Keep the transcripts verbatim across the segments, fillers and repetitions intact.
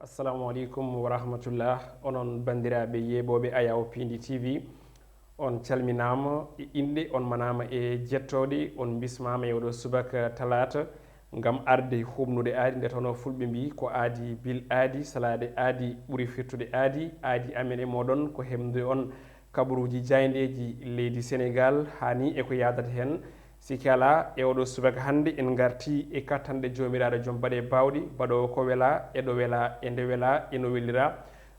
Assalamu aleykum wa rahmatullah. Onon banndiraaɓe yeeɓooɓe Ayaw Piindi T V, on calminaama e innde, on manaama e jettooɗe, on mbismaama e oɗo subaka talaata ngam arde huɓnude aadi, nde tawno fulɓe mbii ko aadi bil aadi, salaade aadi ɓuri firtude aadi. Aadi amen e mooɗon ko heɓnude on kabaruuji jaayndeeji leydi Senegaal, haa ni e ko yaadata heen. Sikke alaa, e oɗo subaka hannde en ngartii e kattanɗe Joomiraaɗo Joom baɗe baawɗe, baɗoowo ko welaa, e ɗo welaa, e nde welaa, e no weliraa.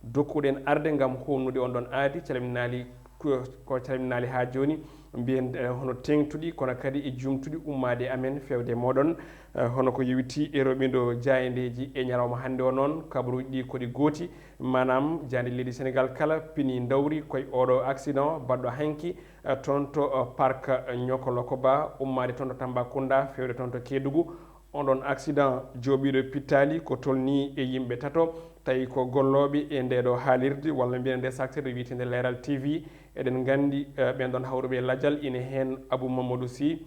Dokkuɗen arde ngam huɓnude on ɗon aadi, calminaali ko, ko calminaali haa jooni, mbiyen, eh, hono teeŋtuɗi, kono kadi e jumtuɗi ummaade e amen feewde e mooɗon. Eh, hono ko yowitii e roɓindo jaayndeeji e ñalawma hannde o noon, kabaruuji ɗi ko ɗi gooti, maanaam jaaynde leydi Senegaal kala pinii ndawri koye oɗo accident baɗɗo hanki, eh, toon to, eh, parc, eh, Niokolo-Koba, ummaade toon to Tambacounda, feewde toon to Kédougou. On ɗon accident jooɓiiɗo pittaali ko tolnii e yimɓe tato, tawi ko gollooɓe e ndee ɗoo haalirde, walla mbiyen nde sactirde wiyeteende Leral T V. Eɗen nganndi, eh, ɓeen ɗon hawruɓe e lajal, ine heen Abou Mamadou Sy.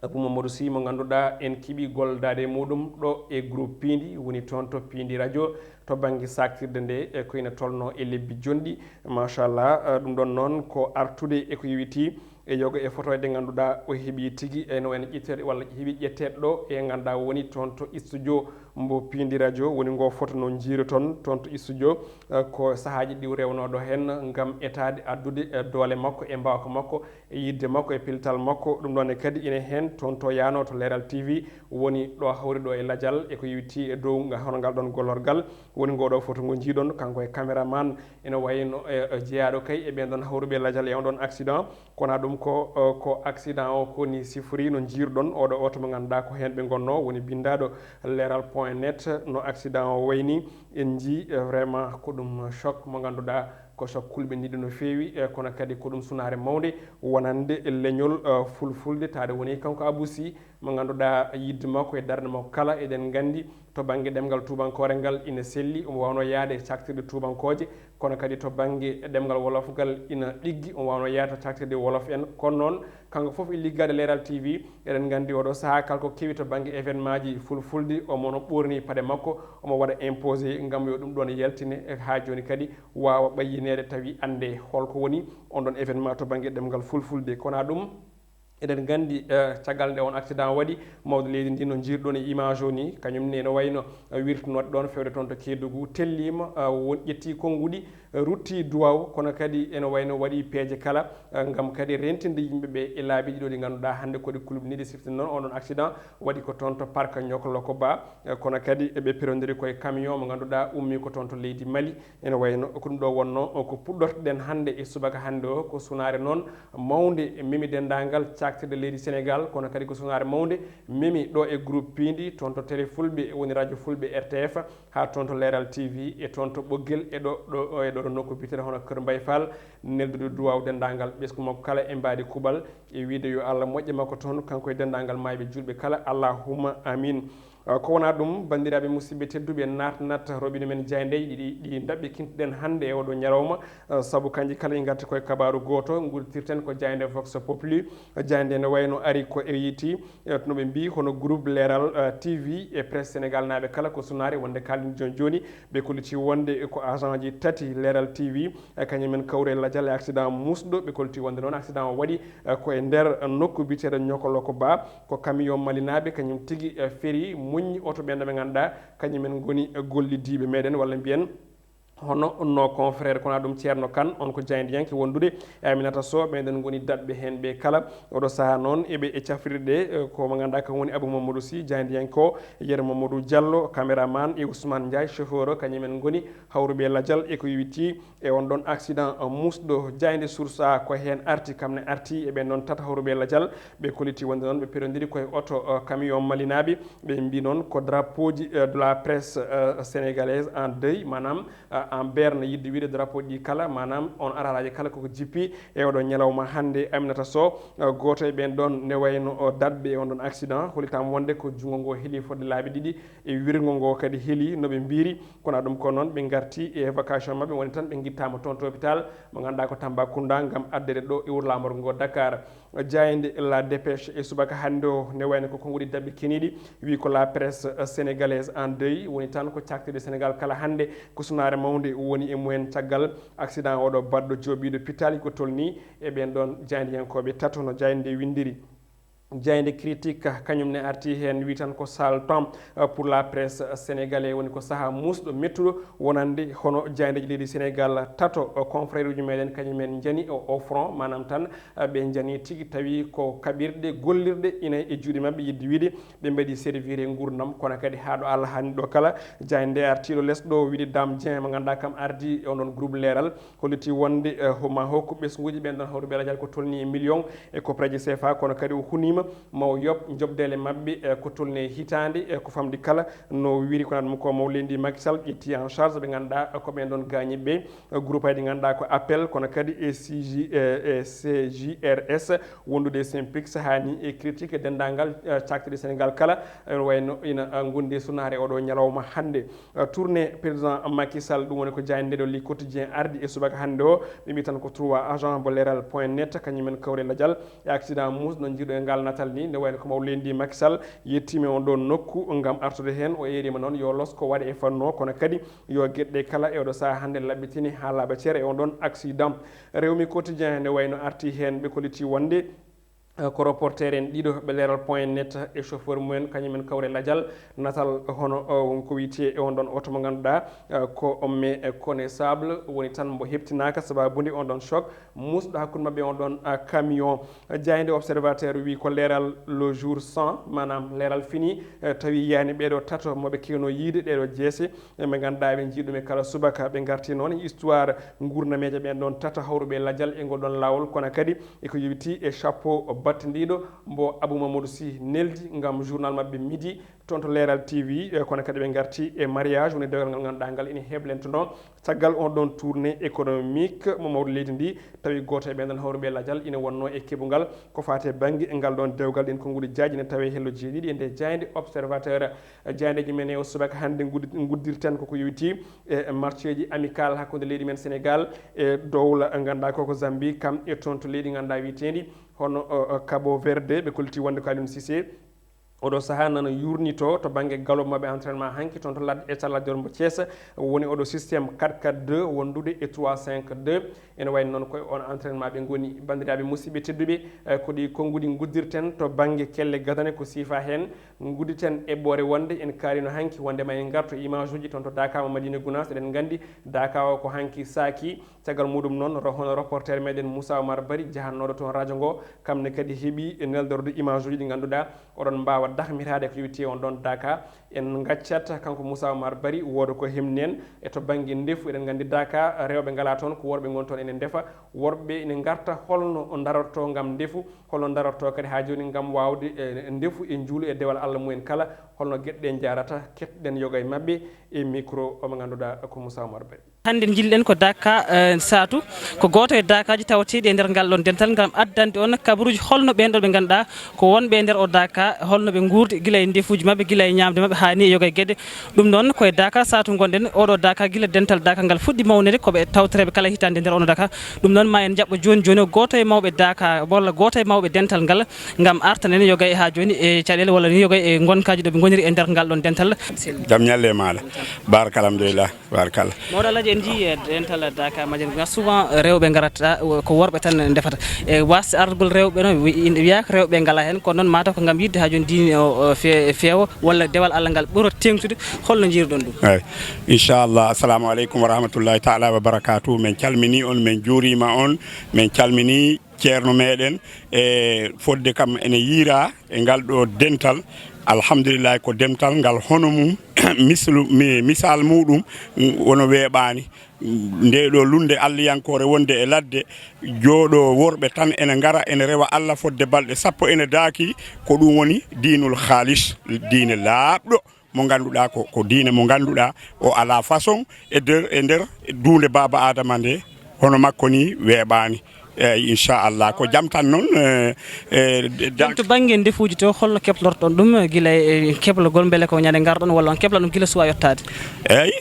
Abou Mamadou Sy mo ngannduɗaa en keɓii gollodaade e muɗum ɗo e groupe Piindi, woni toon to Piindi Radio, to bannge sactirde nde, e ko ina tolnoo e lebbi jonɗi. Machallah, eh, ɗum ɗon noon ko artude e ko yowitii e yoga e fotooje ɗe ngannduɗaa o heɓii tigi, e no wayno ƴetteede walla heɓii ƴetteede ɗo e ngannduɗaa woni toon to studio mbo Piindi Radio, woni ngo foto no njiiroton toon to studio, eh, ko sahaaji ɗi rewnoo ɗo heen ngam etaade addude, eh, doole makko e mbaawka makko, e yiɗde makko e pellital makko. Ɗum ɗon ne kadi ine heen toon to yaano to Leral T V, woni ɗo hawri ɗo e lajal e ko yowitii e dow nga-, hono ngal ɗon gollorgal. Woni ngo ɗo foto ngo njiiɗon, kanko e caméraman, ene wayno, e, e jeyaaɗo kay e ɓeen ɗon hawruɓe e lajal e on ɗon accident. Kono ɗum ko, eh, ko accident o ko ni sifori no njiiruɗon oɗo oto mo ngannduɗaa ko heen ɓe ngonnoo, woni binndaaɗo leral point net no accident o wayni. En njii, eh, vraiment ko ɗum choc mo ngannduɗaa ko choc kulɓiniiɗo no feewi, eh, kono kadi ko ɗum sunaare mawnde wonande leñol, eh, fulfulde, taade woni kanko Abou Sy mo ngannduɗaa yiɗde makko e darnde makko kala, eɗen nganndi to bannge ɗemngal tuubankoore ngal ina selli, omo waawno yahde e caktirɗe tuubankooje, kono kadi to bannge ɗemngal wolofngal ina ɗiggi, omo waawno yahde to caktirɗe wolof en. Kono noon, kanko fof e liggaade Leral T V, eɗen nganndi oɗo sahaa kala ko kewi to bannge événement ji fulfulde, omo no ɓoorni paɗe makko, omo waɗa imposé ngam yo ɗum ɗoon yaltine, e haa jooni kadi waawa ɓayyineede tawi annde hol ko woni on ɗon événement to bannge ɗemngal fulfulde. Kono ɗum, eɗen nganndi, eh, caggal nde on accident waɗi, mawɗo leydi ndi no njiiruɗon e image o ni, kañum ne no wayno, eh, wirtinoɗo ɗon fewde toon to Kédougou, telliima, eh, won ƴetti konnguɗi, eh, rutti duwaw, kono kadi ene wayno waɗi peeje kala, eh, ngam kadi rentinde yimɓe ɓe e laabi ɗiɗo ɗi ngannduɗaa hannde ko ɗi kulɓiniiɗi, sifti noon on ɗon accident waɗi ko toon to parc Niokolo-Koba, eh, kono kadi ɓe perondiri koye camion mo ngannduɗaa ummi ko toon to leydi Mali. Ene wayno ko ɗum ɗo wonno ko puɗɗortoɗen hannde e subaka hannde o, ko sunaare noon mawnde memi denndaangal caktirɗe leydi Senegaal, kono kadi ko sunaare mawnde memi ɗo e groupe Piindi, toon to télé fulɓe woni radio fulɓe R T F, haa toon to Leral T V e toon to Ɓoggel e ɗo, ɗo, e ɗo nokku biyeteeɗo hono Kër Mbaye Fall, neldude duwaaw denndaangal ɓesngu makko kala e mbaadi kuuɓal e wiyde yo Allah moƴƴe makko toon, kanko e denndaangal maayɓe juulɓe kala, allahumma amin. Uh, ko wonaa ɗum, banndiraaɓe musidɓe tedduɓe, naatnat roɓine men jaayndeeji ɗi, ɗi ndaɓɓikintuɗen hannde e oɗo ñalawma, uh, sabu kanji kala ɗi ngarti koye kabaaru gooto, ngudditirten ko jaaynde Vox Populi. Jaaynde ne wayno ari ko e yiiti, eh, no ɓe mbii hono groupe Leral, eh, T V e Presse Sénégal naaɓe kala ko sunaare wonde kaalɗen jooni jooni, ɓe kolliti wonde ko agent ji tati Leral T V, eh, kañum en kawre lajal e accident musɗo, ɓe kolliti wonde noon accident o waɗi, eh, ko e nder nokku biyeteeɗo Niokolo-Koba, ko camion malinaaɓe kañum tigi, eh, feri muññi oto ɓen ɗo ɓe ngannduɗaa kañum en ngoni, eh, gollidiiɓe meɗen walla mbiyen hono no confrère kono ɗum Ceerno Kan, on ko jaayndiyanke wondude e Aminata Sow, ɓen ɗon ngoni daɗɓe heen ɓe kala. Oɗo sahaa noon eɓe e cafrirɗe, eh, ko mo ngannduɗaa kam woni Abou Mamadou Sy, jaayndiyanke o, Yero Mamadou Diallo, caméraman, e Ousmane Ndiaye, chauffeur o, kañum en ngoni hawruɓe lajal e ko yowitii e on ɗon accident, eh, musɗo. Jaaynde Source A ko heen arti, kam ne arti e ɓen ɗon tata hawruɓe lajal, ɓe kolliti wonde noon ɓe perondiri koye oto, eh, camion malinaaɓe. Ɓe mbii noon ko drapeau ji, eh, de la presse, eh, sénégalaise en deuil, maanaam, eh, en berne, yiɗde wiyde drapeau ɗi kala, maanaam on araraaji kala koko jippi e oɗo ñalawma hannde. Aminata Sow, eh, gooto e ɓeen ɗoon ne wayno o daɗɓe e on ɗon accident, hollitaama wonde ko junngo ngo heeli fodde laabi ɗiɗi e wirngo ngo kadi heeli no ɓe mbiiri. Kono ɗum ko noon ɓe ngarti e évacuation maɓɓe, woni tan ɓe ngittaama toon to hôpital mo ngannduɗaa ko Tambacounda ngam addeede ɗo e wuro laamorgo ngo Dakar. Jaaynde La Dépêche e subaka hannde o, ne wayno ko konnguɗi daɓɓi keniiɗi, wi ko la presse sénégalaise en deuil, woni tan ko caktirde Sénégal kala hannde, ko sunaare mawnde woni e mumen caggal accident oɗo baɗɗo jooɓiiɗo pital ko tolni e ɓeen ɗon jaayndiyankooɓe tato no jaaynde nde winndiri. Jaaynde Critique kañum ne arti heen, wi tan ko sale temps pour la presse sénégalaise, woni ko sahaa muusɗo mettuɗo wonande hono jaayndeeji leydi Sénégal tato. Confrère uji meɗen kañum en njani o, au front, maanaam tan ɓe njani tigi tawi ko kaɓirɗe gollirɗe ina e juuɗe maɓɓe, yiɗde wiide ɓe mbaɗi servir e nguurndam, kono kadi haa ɗo Allah haalni ɗo kala, jaaynde nde arti ɗo les ɗo wiide Dame Dieng mo ngannduɗaa kam ardi e on ɗon groupe Leeral, holliti wonde, eh, ho-, ma hokku ɓesnguuji ɓeen ɗon hawruɓe lajal ko tolni e million e koppareeji C F A, kono kadi o huniima ma o yoɓ njoɓdeele maɓɓe, eh, ko tolni e hitaande, eh, ko famɗi kala, no wiri ko ɗum ko mawɗo leydi Macky Sall ƴetti en charge ɓe ngannduɗaa ko ɓeen ɗon gaañiiɓe, eh, groupe aji ɗi ngannduɗaa ko Appel, kono kadi e C G, eh, e C G R S, wondude e Synpics, haa ni e Critique, e denndaangal, eh, caktirɗe Sénégal kala, ene wayno ina, eh, ngondi e sunaare oɗo ñalawma hannde. Eh, tournée président Macky Sall, ɗum woni ko jaaynde ɗo Le Quotidien ardi e subaka hannde o. Ɓe mbi tan ko trois agents mo Leeral point net, kañum en kawre lajal e accident muusɗo jiiɗo e ngal natal ni. Nde wayno ko mawɗo leydi Macky Sall yettiima e on ɗon nokku ngam artude heen. O eeriima noon yo losko waɗe e fannu o, kono kadi yo geɗe kala e oɗo sahaa hannde laɓɓitini haa laaɓa cer e on ɗon accident. Rewmi Quotidien nde wayno arti heen, ɓe kolliti wonde eh, ko reporter en ɗiɗo ɓe Leeral point net e chauffeur mumen, kañum en kawre lajal natal hono, eh, ko wiyetee e on ɗon oto mo ngannduɗaa, eh, ko méconnaissable, woni tan mbo heɓtinaaka sababude on ɗon choc muusɗo hakkunde maɓɓe on ɗon, eh, camion. Jaaynde Observateur wi ko Leeral le jour sans, maanaam Leeral fini, eh, tawi yiyaani ɓeeɗo tato mo ɓe keewno yiide ɗeeɗo jeese, eh, ɓe ngannduɗaa ɓe njii ɗum e kala subaka. Ɓe ngarti noon e histoire nguurnameeje ɓeen ɗon tato hawruɓe lajal e ngol ɗon laawol, kono kadi e ko yowiti e chapeau battindiiɗo mbo Abou Mamadou Sy neldi ngam journal maɓɓe Midi toon to Leeral T V, eh, kono kadi ɓe ngarti e mariage, woni dewgal ngal ngannduɗaa ngal ina heblenteno caggal on ɗon tournée économique mo mawɗo leydi ndi, tawi gooto e ɓeen ɗon hawruɓe lajal ina wonnoo e keɓungal ko faati e bannge ngal ɗon dewgal. Ɗeen konnguɗi jaaji ina tawee hello jeeɗiɗi e nde jaaynde Observateur. Jaayndiji men e o subaka hannde nguddi-, nguddirten koko yowiti e marcheeji amical hakkunde leydi men Sénégal e dowla ngannduɗaa koko Zambie, kam e toon to leydi ngannduɗaa wiyeteendi hono, o, o, Cabo Verde, ɓe kolliti wonde ko Aliou Cissé oɗo sahaa nana yurnitoo to bannge galop maɓɓe entraînement hanki toon to ladde, e ladde Dior mbo Thiès, woni oɗo système quatre quatre deux wondude e trois cinq deux. Ene wayno noon koye on entraînement ɓe ngoni. Banndiraaɓe musidɓe tedduɓe, eh, ko ɗi konnguɗi nguddirten to bannge kelle gadane ko siifa heen. Ngudditen eɓɓoore wonde en kaalino hanki wonde ma en ngarto image uji toon to Daka mo Madina Gounass. Eɗen nganndi Daka o ko hanki saaki. Caggal muɗum noon, ro-, hono reporter meɗen Moussa Oumar Bari, jahannooɗo toon radio ngo, kam ne kadi heɓi e neldorde image uji ɗi ngannduɗaa oɗon mbaawa dahmitaade ko yowiti on ɗon Daka. En ngaccat kanko Moussa Oumar Bari, wooda ko hemni en e to bannge ndefu. Eɗen nganndi Daka, rewɓe ngalaa toon, ko worɓe ngoni toon ene ndefa. Worɓe ene ngarta, holno o darorto ngam ndefu, holno darorto kadi haa jooni ngam waawde, e, ndefu e njuulu e dewal Allah mumen kala, holno geɗe ɗe njaarata, keɗɗen yoga e maɓɓe e micro o mo ngannduɗaa ko Moussa Oumar Bari. Hannde njilɗen ko Daka, eh, Saatu, ko gooto e Dakaaji tawateeɗi e nder ngal ɗon dental ngam addande on kabaruuji holno ɓeen ɗo ɓe ngannduɗaa ko wonɓe e nder o Daka, holno ɓe nguurdi gila e ndefuuji maɓɓe, gila e ñaamde maɓɓe haa ni e yoga e geɗe. Ɗum noon ko e Daka Saatu ngonɗen, oɗo Daka gila dental Daka ngal fuɗɗi mawnede ko ɓe tawtoreeɓe kala hitaande e nder ono Daka. Ɗum noon ma en njaɓɓo jooni jooni o gooto e mawɓe Daka walla gooto e mawɓe dental ngal ngam artan en yoga e haa jooni e caɗeele walla ni yoga e ngonkaaji ɗo ɓe ngoniri e nder ngal ɗon dental. Jam ñalle e maaɗa. Barka alhamdulillah. Barkalla. Mawɗo Alhaji, en njii, eh, dental Daka Madina Gounass, souvent, eh, rewɓe ngarata, eh, ko worɓe tan ndefata. E waasde ardugol rewɓe noon, wi-, ina wiyaa ko rewɓe ngalaa heen, kono noon mataw ko ngam yiɗde haa jooni diine o, o fe-, feewa, walla dewal Allah ngal ɓura teeŋtude, holno njiiruɗon ɗum? Eey. Inchallah, assalamu aleykum wa rahmatullahi taala wa barakatuh. Min calminii on, min njuuriima on, min calminii ceerno meɗen, e fodde kam ene yiira e ngal ɗo dental. Alhamdulillahi, ko dental ngal hono mum mislu, mi-, misal muɗum, mm, wono weeɓaani. Mm, nde ɗo lunde Allayankoore wonde e ladde, jooɗo worɓe tan ene ngara, ene rewa Allah fodde balɗe sappo ene daaki, ko ɗum woni diinul khaalis, diine laaɓɗo. Mo ngannduɗaa ko, ko diine mo ngannduɗaa o alaa façon e nder, e nder duunde Baaba Aadama nde, hono makko ni weeɓaani. Eeyi, inchallah, ko jam tan noon, eh, eh, de-, jooni to bannge ndefuuji to, holno keblortoɗon ɗum, eh, gila e keblagol, mbele ko ñande ngarɗon, walla on kebla ɗum gila suwa yottaade? Eeyi,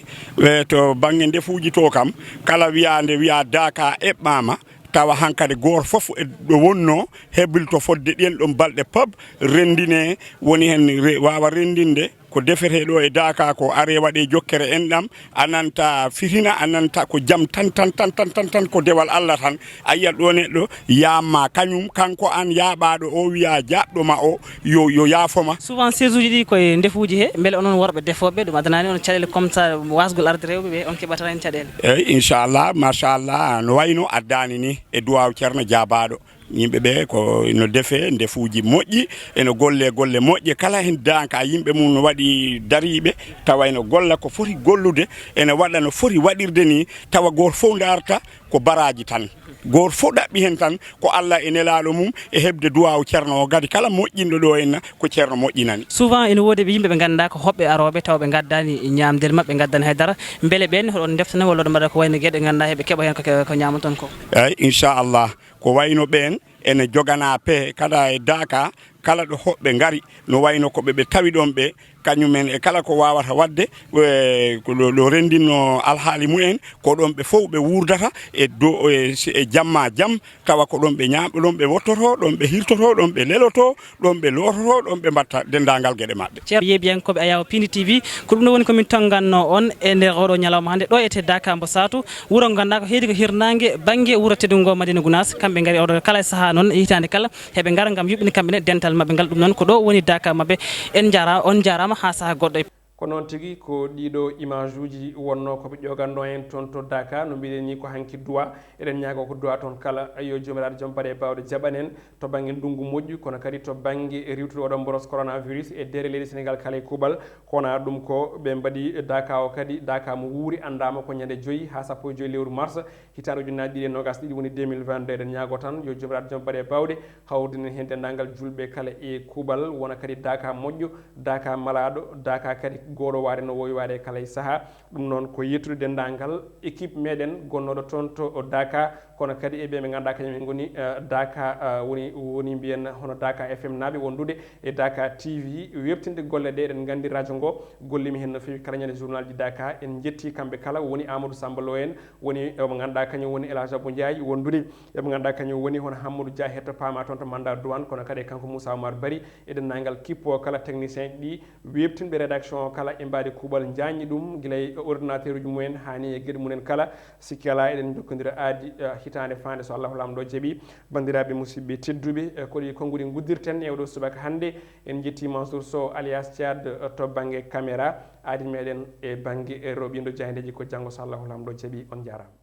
eh, to bannge ndefuuji to kam, kala wiyaande wiyaa Daka eɓɓaama, tawa hankadi gooto fof e ɗo wonnoo heblito fodde ɗen ɗon balɗe pop, renndine, woni heen re-, waawa renndinde ko defetee ɗo e Daaka ko, aree waɗee jokkere enɗam, a nanta fitina, a nanta ko jam tan, tan, tan, tan, tan, tan, ko dewal Allah tan. A yiyat ɗo neɗɗo yaamma kañum, kanko an yaaɓaaɗo o wiya jaaɗɗo ma o, yo, yo yaafo ma. Souvent, siège uji ɗi koye ndefuuji he, mbele onon worɓe defooɓe, ɗum adanaani on caɗeele comme ça, waasgol arde rewɓe ɓe, on keɓata heen caɗeele? Eeyi, inchallah, machallah, no wayno addaani ni e duwaaw Ceerno jaabaaɗo. Yimɓe ɓe ko no defe ndefuuji moƴƴi, eno golle golle moƴƴe, kala heen Daaka yimɓe mum no waɗi dariiɓe, tawa eno golla ko foti gollude, ene waɗa no foti waɗirde ni, tawa gooto fof ndaarta ko baraaji tan. Gooto fof ɗaɓɓi heen tan ko Allah e nelaaɗo mum e heɓde duwaaw Ceerno o. Kadi kala moƴƴinɗo ɗo henna ko Ceerno moƴƴinani. Souvent ene woodi ɓe yimɓe ɓe ngannduɗaa ko hoɓɓe arooɓe tawa ɓe ngaddaani ñaamdel maɓɓe, ɓe ngaddaani haydara. Mbele ɓeen hoɗon ndeftana walla hoɗon mbaɗa ko wayno geɗe ngannduɗaa heɓe keɓa heen ko, ko ñaamoton ko? Eeyi, inchallah. Ko wayno ɓeen ene jogana pehe kala e Daaka, kala ɗo hoɓɓe ngari, no wayno ko ɓe, ɓe tawi ɗon ɓe, kañumen e kala ko waawata waɗde, e, ko ɗo, ɗo renndinno alhaali mumen, ko ɗon ɓe fof ɓe wuurdata e do-, e, si-, e jamma jam, tawa ko ɗon ɓe ñaam-, ɗon ɓe wottoto, ɗon ɓe hirtoto, ɗon ɓe leloto, ɗon ɓe loototo, ɗon ɓe mbatta denndaangal geɗe maɓɓe. Ceerno yeeɓiyankooɓe Ayaawo Piindi T V, ko ɗum ɗo woni ko min tonnganno on e nder oɗo ñalawma hannde ɗo e te Daaka Mbo Saatu, wuro ngo ngannduɗaa ko heedi ko hirnaange bannge wuro teddungo Madina Gunaas. Kamɓe ngari oɗo kala e sahaa noon, e hitaande kala, heɓe ngara ngam yuɓɓinde kamɓe ne dental maɓɓe ngal. Ɗum noon ko ɗo woni Daaka maɓɓe. En njaara-, on njaaraama haa sahaa goɗɗo. Ko noon tigi, ko ɗiɗo image uji wonnoo ko ɓe ƴoganno en toon to Daaka. No mbiɗen ni ko hanki duwa. Eɗen ñaago ko duwa toon kala, yo Joomiraaɗo Joom Baɗe Baawɗe jaɓan en to bannge ndunngu moƴƴu, kono kadi to bannge riiwtude oɗo mboros coronavirus e deere leydi Senegal kala e kuuɓal. Ko wonaa ɗum ko ɓe mbaɗi Daaka o kadi, Daaka mo wuuri anndaama ko ñande joyi haa sappo e joyi lewru mars, hitaande ujunnaaji ɗiɗi e noogas ɗiɗi woni deux mille vingt-deux. Eɗen ñaago tan yo Joomiraaɗo Joom Baɗe Baawɗe hawrudinen heen denndaangal juulɓe kala e kuuɓal, wona kadi Daaka moƴƴo, Daaka malaaɗo, Daaka kadi gooɗo waade no woowi waade kala e sahaa. Ɗum noon ko yettude denndaangal équipe meɗen gonnooɗo toon to Daaka, kono kadi e ɓe ɓe ngannduɗaa kañum en ngoni, eh, Daaka, eh, woni, woni mbiyen hono Daaka F M naaɓe wondude e Daaka T V, weɓtinde golle ɗe. Eɗen nganndi radio ngo gollimi heen no feewi kala ñande journal ji Daaka. En njetti kamɓe kala, woni Amadou Samba Lo en, woni, eh, mo ngannduɗaa kañum woni El Hadj Abou Ndiaye wondude, e mo ngannduɗaa kañum woni hono Hammadou Dia hetto paama toon to Manda Douane, kono kadi e kanko Moussa Oumar Bari e denndaangal kippo kala technicien ɗi, weɓtinɓe rédaction o kala e mbaadi kuuɓal, njaññi ɗum gila e ordinateur uji mumen haa ni e geɗe mumen kala. Sikki alaa, eɗen njokkondira aadi, eh, hitaande faande, so Allahu Laamɗo jaɓi. Banndiraaɓe musidɓe tedduɓe, eh, ko ɗi konguɗi nguddirten e oɗo subaka hannde. En njetti Mansour Sow alias Thiad, eh, to bannge caméra. Aadi meɗen e bannge, eh, roɓindo jaayndeeji ko janngo, so Allahu Laamɗo jaɓi. On njaaraama.